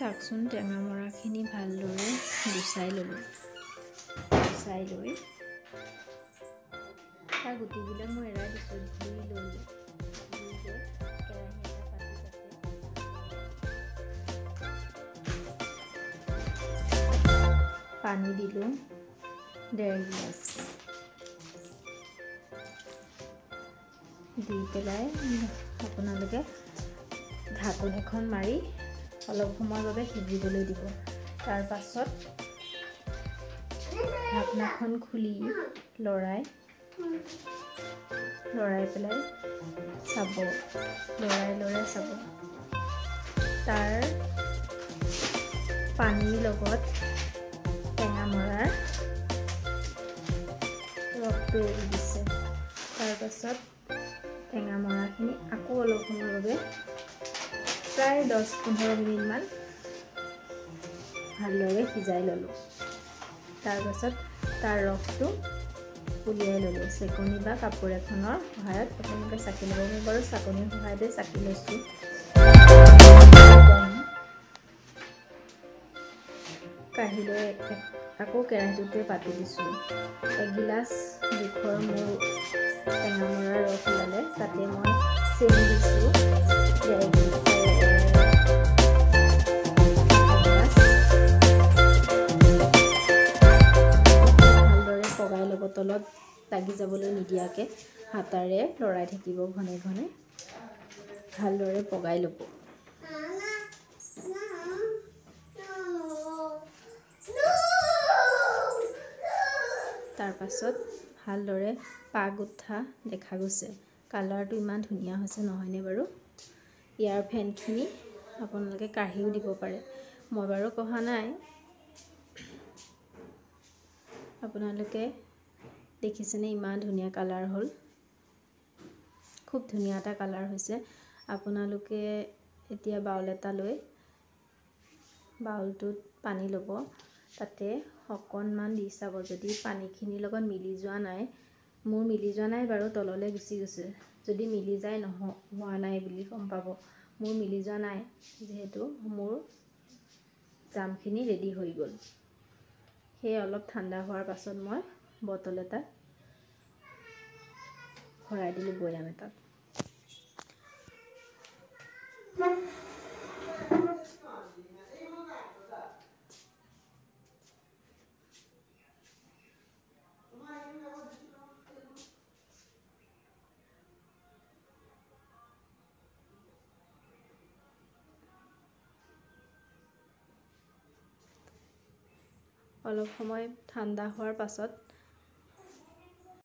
চাওকচোন, টেঙামৰাখিনি ভালদৰে গুচাই ল'লোঁ। গুচাই লৈ তাৰ গুটিবিলাক মই এৰাই দিছোঁ, ধুই ল'লোঁ। ধুই লৈ কেৰাহী এটা পাতি তাতে পানী দিলোঁ 1.5 গিলাচ। দি পেলাই আপোনালোকে ঢাকোন এখন মাৰি অলপ সময়ৰ বাবে সিজিবলৈ দিব। তাৰপাছত ঢাকনাখন খুলি লৰাই লৰাই পেলাই চাব, লৰাই লৰাই চাব। তাৰ পানীৰ লগত টেঙামৰাৰ ৰসটো এৰি দিছে। তাৰপাছত টেঙামৰাখিনি আকৌ অলপ সময়ৰ বাবে প্ৰায় 10-15 মিনিটমান ভালদৰে সিজাই ল'লোঁ। তাৰপাছত তাৰ ৰসটো উলিয়াই ল'লোঁ। চেকনি বা কাপোৰ এখনৰ সহায়ত আপোনালোকে চাকি ল'ব। মই বাৰু চাকনিৰ সহায়তে চাকি লৈছোঁ। কাঢ়ি লৈ আকৌ কেৰাহীটোতে পাতি দিছোঁ। এগিলাচ জোখৰ মোৰ টেঙামৰাৰ ৰস ওলালে, তাতে মই চেনি দিছোঁ ভালদৰে পগাই ল'ব, তলত লাগি যাবলৈ নিদিয়াকৈ হাতাৰে লৰাই থাকিব, ঘনে ঘনে ভালদৰে পগাই ল'ব। তাৰপাছত ভালদৰে পাক উঠা দেখা গৈছে। কালাৰটো ইমান ধুনীয়া হৈছে নহয়নে বাৰু? ইয়াৰ ফেনখিনি আপোনালোকে কাঢ়িও দিব পাৰে, মই বাৰু কঢ়া নাই। আপোনালোকে দেখিছেনে ইমান ধুনীয়া কালাৰ হ'ল, খুব ধুনীয়া এটা কালাৰ হৈছে। আপোনালোকে এতিয়া বাউল এটা লৈ বাউলটোত পানী ল'ব, তাতে অকণমান দি চাব। যদি পানীখিনিৰ লগত মিলি যোৱা নাই, মোৰ মিলি যোৱা নাই বাৰু, তললৈ গুচি গৈছে। যদি মিলি যায় হোৱা নাই বুলি গম পাব। মোৰ মিলি যোৱা নাই যিহেতু মোৰ জামখিনি ৰেডি হৈ গ'ল। সেয়ে অলপ ঠাণ্ডা হোৱাৰ পাছত মই বটল এটাত ভৰাই দিলোঁ, বৈয়াম এটাত। অলপ সময় ঠাণ্ডা হোৱাৰ পাছত